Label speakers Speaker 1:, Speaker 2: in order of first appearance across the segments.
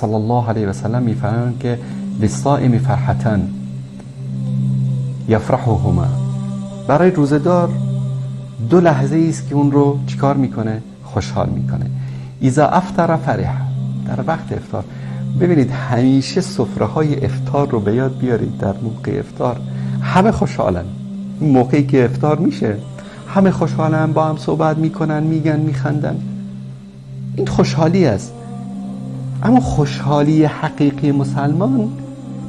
Speaker 1: صلی الله علیه و سلم میفرمایند که للصائم فرحتان یفرحهما، برای روزه‌دار دو لحظه است که اون رو چیکار میکنه؟ خوشحال میکنه. اذا افطر فرح، در وقت افطار. ببینید همیشه سفره‌های افطار رو به یاد بیارید. در موقع افطار همه خوشحالن. موقعی که افطار میشه همه خوشحالن، با هم صحبت میکنن، میگن، میخندن. این خوشحالی است. اما خوشحالی حقیقی مسلمان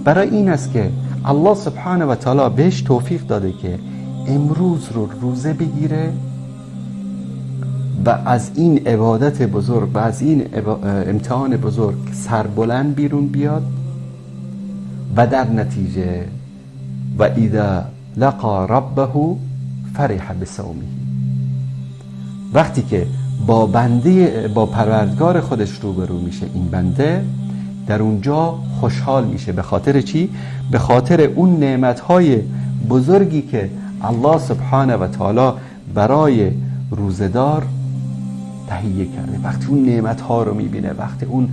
Speaker 1: برای این است که الله سبحانه و تعالی بهش توفیق داده که امروز رو روزه بگیره و از این عبادت بزرگ و از این امتحان بزرگ سربلند بیرون بیاد و در نتیجه و اذا لقا ربه فرح بصومه، وقتی که با بنده، با پروردگار خودش روبرو میشه، این بنده در اونجا خوشحال میشه. به خاطر چی؟ به خاطر اون نعمتهای بزرگی که الله سبحانه و تعالی برای روزه‌دار تهیه کرده. وقتی اون نعمتها رو میبینه، وقتی اون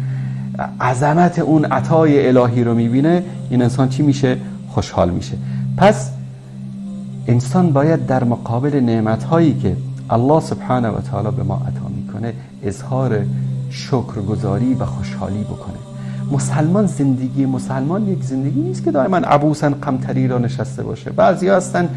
Speaker 1: عظمت اون عطای الهی رو میبینه، این انسان چی میشه؟ خوشحال میشه. پس انسان باید در مقابل نعمتهایی که الله سبحانه و تعالی به ما عطا میکنه اظهار شکرگزاری و خوشحالی بکنه. مسلمان، زندگی مسلمان یک زندگی نیست که دائما عبوسا قمطری را نشسته باشه. بعضی هستن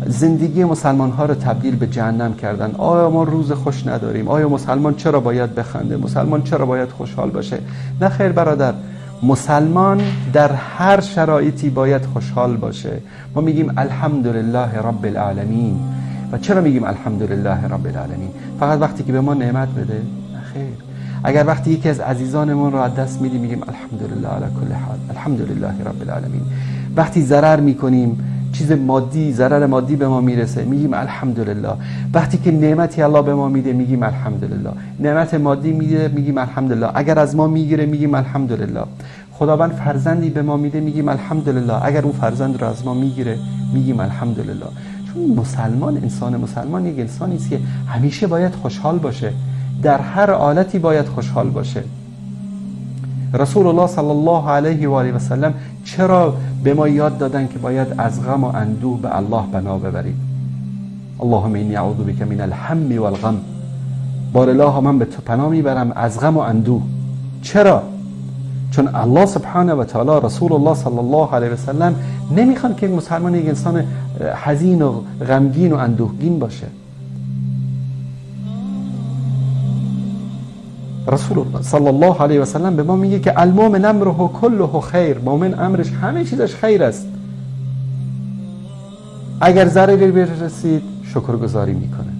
Speaker 1: زندگی مسلمان ها رو تبدیل به جهنم کردن. آیا ما روز خوش نداریم؟ آیا مسلمان چرا باید بخنده؟ مسلمان چرا باید خوشحال باشه؟ نه خیر برادر، مسلمان در هر شرایطی باید خوشحال باشه. ما میگیم الحمدلله رب العالمین. و چرا میگیم الحمدلله رب العالمین؟ فقط وقتی که به ما نعمت بده؟ نه خیر. اگر وقتی یکی از عزیزانمون رو از دست میدیم میگیم الحمدلله علی کل حال، الحمدلله رب العالمین. وقتی ضرر میکنیم، چیز مادی، ضرر مادی به ما میرسه، میگیم الحمدلله. وقتی که نعمتی الله به ما میده میگیم الحمدلله. نعمت مادی میده میگیم الحمدلله. اگر از ما میگیره میگیم الحمدلله. خداوند فرزندی به ما میده میگیم الحمدلله. اگر اون فرزند رو از ما میگیره میگیم الحمدلله. چون مسلمان، انسان مسلمان یک انسانی است که همیشه باید خوشحال باشه، در هر حالتی باید خوشحال باشه. رسول الله صلی الله علیه و آله و سلم چرا به ما یاد دادن که باید از غم و اندوه به الله پناه ببریم؟ اللهم انی اعوذ بک من الهم والغم. بار الله من به تو پناه میبرم از غم و اندوه. چرا؟ چون الله سبحانه و تعالی، رسول الله صلی الله علیه و سلم نمیخوان که مسلمان یک انسان حزین و غمگین و اندوهگین باشه. رسول الله صلی الله علیه و سلم به ما میگه که المؤمن امره کله خیر، مؤمن امرش همه چیزش خیر است. اگر ضرری برسید شکرگزاری میکنه،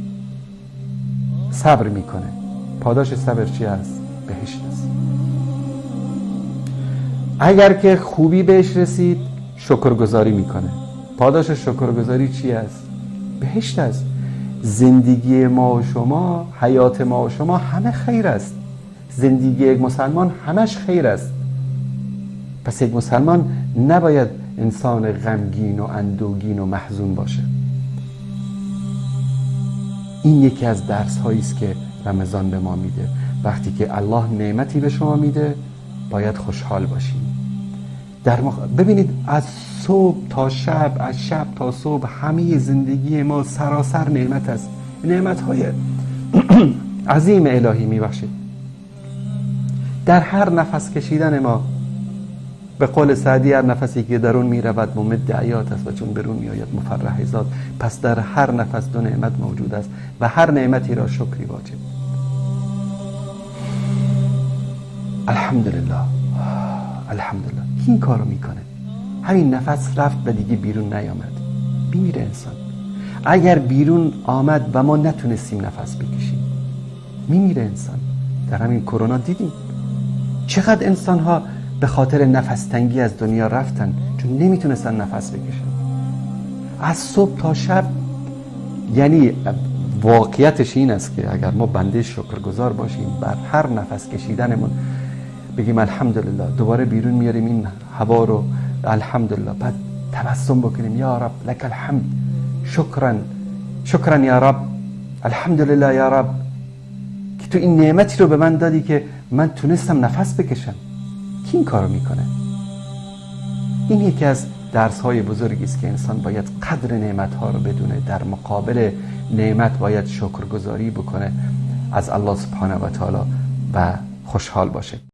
Speaker 1: صبر میکنه. پاداش صبر چی است؟ بهشت است. اگر که خوبی بهش رسید شکرگزاری میکنه. پاداش شکرگزاری چی است؟ بهشت است. زندگی ما و شما، حیات ما و شما همه خیر است. زندگی یک مسلمان همش خیر است. پس یک مسلمان نباید انسان غمگین و اندوهگین و محزون باشه. این یکی از درس هایی است که رمضان به ما میده. وقتی که الله نعمتی به شما میده باید خوشحال باشیم. ببینید از صبح تا شب، از شب تا صبح، همه زندگی ما سراسر نعمت است. نعمت های عظیم الهی میبخشید. در هر نفس کشیدن ما، به قول سعدی، هر نفسی که درون میرود ممد حیات است و چون برون میآید مفرح ذات. پس در هر نفس دو نعمت موجود است و هر نعمتی را شکری واجب. الحمدلله، الحمدلله. کی این کارو میکنه؟ همین نفس رفت و دیگه بیرون نیامد، میمیره انسان. اگر بیرون آمد و ما نتونستیم نفس بکشیم میمیره انسان. در همین کرونا دیدیم چقدر انسان ها به خاطر نفس تنگی از دنیا رفتن، چون نمیتونستن نفس بکشن. از صبح تا شب. یعنی واقعیتش این است که اگر ما بنده شکرگزار باشیم، بر هر نفس کشیدنمون بگیم الحمدلله، دوباره بیرون میاریم این هوا رو الحمدلله، بعد تبسم بکنیم یا رب لک الحمد، شکرا شکرا یا رب، الحمدلله یا رب، که تو این نعمتی رو به من دادی که من تونستم نفس بکشم. کی این کارو میکنه؟ این یکی از درس های بزرگی است که انسان باید قدر نعمت ها رو بدونه، در مقابل نعمت باید شکرگزاری بکنه از الله سبحانه و تعالی و خوشحال باشه.